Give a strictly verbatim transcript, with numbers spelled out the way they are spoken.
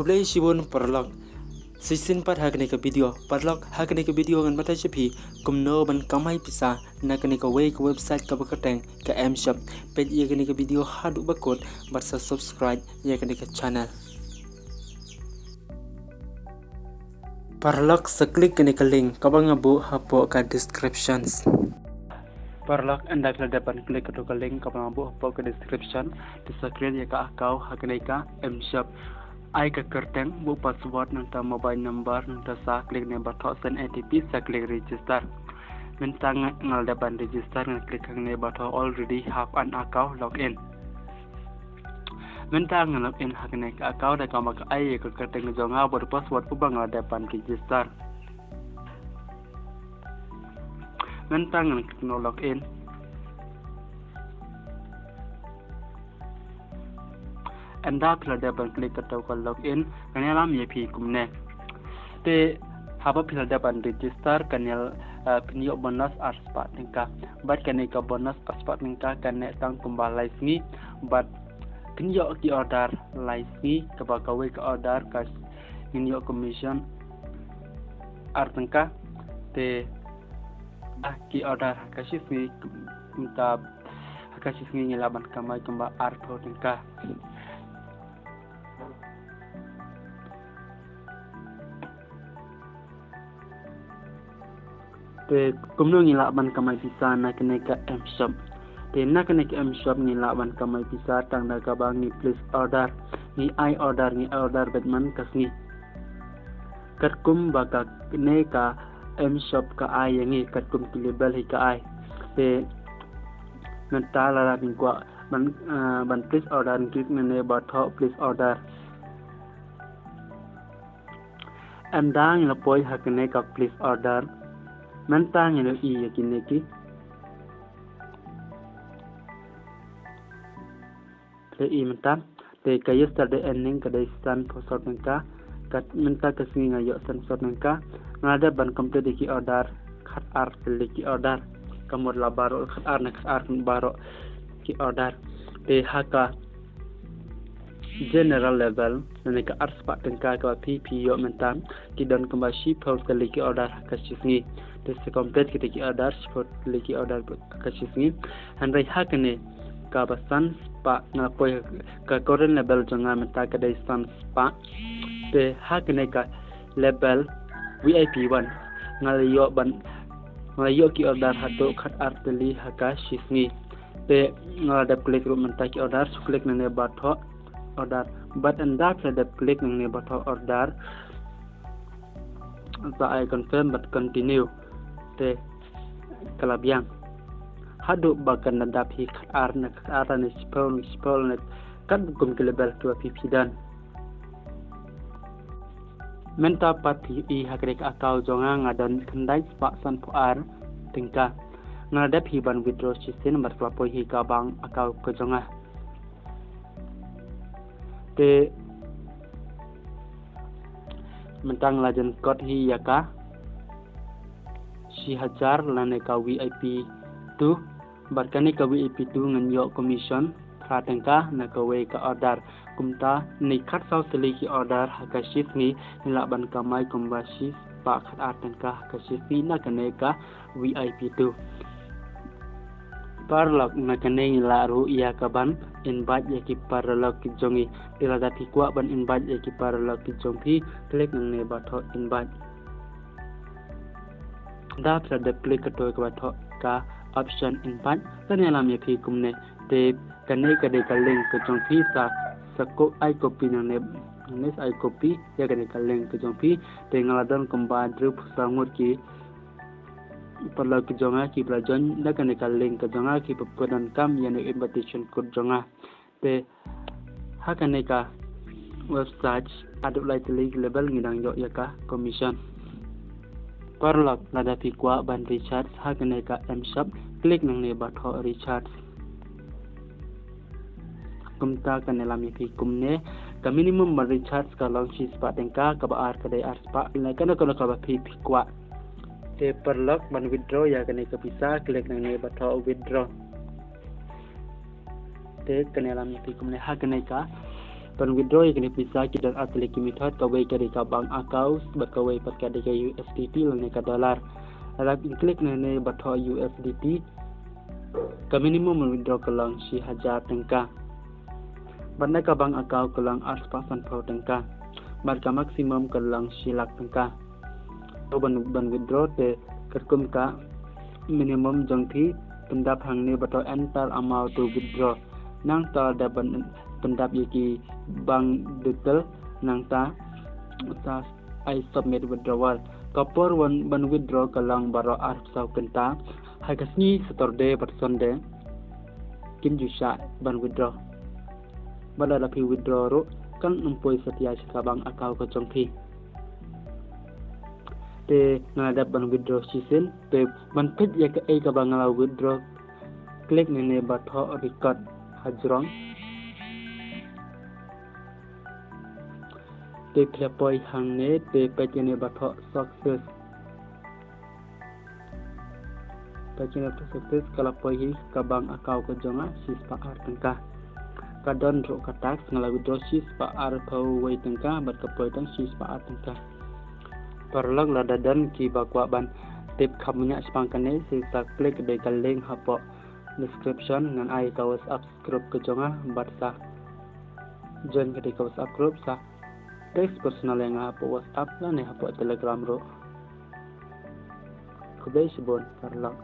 Khublei shibun paralok. Shisien pat ha kane ka video. Paralok, ha kane ka video ngan batai sha phi kumno ban kamai pisa na kane kawei ka website kaba kyrteng ka M-Shop. Peit ïa kane ka video haduh ba kut bad sa subscribe ïa kane ka channel. Paralok, sa click kane ka link kaba nga buh hapoh ka descriptions. Paralok, ynda phi la dep ban click kato ka link kaba nga buh hapoh ka description, te sa create ïa ka account ha kane ka M-Shop. Ai ka kyrteng, buh password, nangta mobile number, nangta sa click ne ba thoh send O T P, sa click register. Mynta nga, nga la dep ban register, nga click hangne ba thoh already have an account, log in. Mynta nga log in ha kane ka account da kaba ka ai ïa ka kyrteng jong nga bad password uba nga la dep ban register. Mynta ngan click noh log in. Ynda phi la dep ban click kato ka log in, kan ïalam ïa phi kumne. Te haba phi la dep ban register kan ïa, eh, phin ïoh bonus ar spah tyngka. Bad kane ka bonus ar spah tyngka kan neh tang kumba lai sngi. Bad phin ïoh ki order lai sngi, kaba kawei ka order ka ngin ïoh commission ar tyngka. Te ah, ki order ha ka shi sngi, mynta ha ka shi sngi ngi lah ban kamai kumba arphew tyngka. Te kumno ngi lah ban kamai pisa na kane ka M-Shop. Te na kane ka M-Shop ngi lah ban kamai pisa tang da kaba ngi place order, ngi ai order, ngi ai order bad man ka sngi. Katkum ba kane ka M-Shop ka ai ïa ngi, katkum ki label hi ka ai. Te mynta lada phi kwah ban, eh, ban place order, click nangne ba thoh place order. Ynda ngi la poi ha kane ka place order, mynta ngi la ïohi ïa kine ki. Te i mynta, te ka yesterday earning ka dei san phew saw tyngka, ka mynta ka sngi nga ïoh san phew saw tyngka. Nga la dep ban complete ïa ki order khatar tylli ki order. Ka mut la baroh khatar ne khatar baroh ki order. Te ha ka general level, lane ka ar spah tyngka kaba phi phi ïoh mynta, ki don kumba shiphew tylli ki order ha ka shi sngi. Te sa complete kita ki order, shiphew tylli ki order ha ka shi sngi. Hynrei ha kane kaba san spah, nga poi ka current level jong nga mynta ka dei san spah. Te ha kane ka level V I P one, nga la ïoh ban, nga la ïoh ki order haduh khatar tylli ha ka shi sngi. Te nga la dep click ruh mynta ki order, sa click nangne ba thoh order. Bad ynda phi la dep click nangne ba thoh order, sa ai confirm bad continue. Te ka la biang. Haduh ba kan da dap hi khatar ne khatar ne shiphew ne shiphew ne katkum ki level kiba phi phi don. Mynta pat phi i ha kane ka account jong nga, nga don khyndai spah san phew ar tyngka. Nga la dep hi ban withdraw shisien bad ka la poi hi ka bank account ka jong nga. Te mynta nga la jan kot hi ïa ka shi hajar lane ka V I P two. Bad kane ka V I P two ngan ïoh commission phra tyngka na kawei ka order. Kumta ne khatsaw tylli ki order ha ka shi sngi, ngi lah ban kamai kumba shispah khatar tyngka ha ka shi sngi na kane ka V I P two. Paralok, na kane ngi lah ruh ïa ka ban invite ïa ki paralok ki jong ngi. Te lada phi kwah ban invite ïa ki paralok ki jong phi, click nangne ba thoh invite. Ynda phi la dep click kato kaba thoh ka option invite, kan ïalam ïa phi kumne. Te kane ka dei ka link ka jong phi, sa, sa ko ai copy nangne, nangne sa ai copy ïa kane ka link ka jong phi. Te nga la don kumba hynriewphew saw ngut ki paralok ki jong nga kiba la join da kane ka link ka jong nga, kiba pyndonkam ïa ine i invitation code jong nga. Te ha kane ka website haduh lai tylli ki level ngi dang ïoh ïa ka commission. Paralok, lada phi kwah ban recharge ha kane ka M-Shop, click nangne ba thoh recharge. Kumta kan ïalam ïa phi kumne, ka minimum ban recharge ka long shispah tyngka, kaba ar ka dei arspah, lane kano kano kaba phi phi kwah. Te paralok, ban withdraw ïa kane ka pisa, click nangne ba thoh withdraw. Te kan ïalam ïa phi kumne ha kane ka Ban withdraw ïa kane pisa ki don ar tylli ki method, kawei ka dei ka bank account bad kawei pat ka dei ka U S D T lane ka dollar. Lada phin click nangne ba thoh U S D T, ka minimum ban withdraw ka long shi hajar tyngka. Bad na ka bank account ka long ar spah sanphew tyngka. Bad ka maximum ka long shi lak tyngka. To ban, ban withdraw te katkum ka minimum jong phi, pyndap hangne ba thoh enter amount to withdraw. Nangta da ban pyndap ïa ki bank detail, nangta sa ai submit withdrawal. Ka por wan ban withdraw ka long baroh arphew saw kynta ha ka sngi Saturday bad Sunday. Kim ju shah ban withdraw. Bad lada phi withdraw ruh kan ym poi satia sha ka bank account ka jong phi. Te nga la dep ban withdraw shisien, te ban peit ïa kaei kaba nga la withdraw, click nangne ba thoh record hajrong. Te phi la poi hangne, te peit ïa kane ba thoh success. Peit ïa kane ba thoh success, ka la poi hi ka bank account ka jong nga shi spah ar tyngka. Ka don ruh ka tax, nga la withdraw shi spah arphew wei tyngka bad ka poi tang shi spah ar tyngka. Paralok, lada don kiba kwah ban tip kham bniah shaphang kane, sa click dei ka link hapoh description, ngan ai ka WhatsApp group ka jong nga bad sa join ka dei ka WhatsApp group, sa text personal ïa nga hapoh WhatsApp lane hapoh Telegram ruh. Khublei shibun paralok.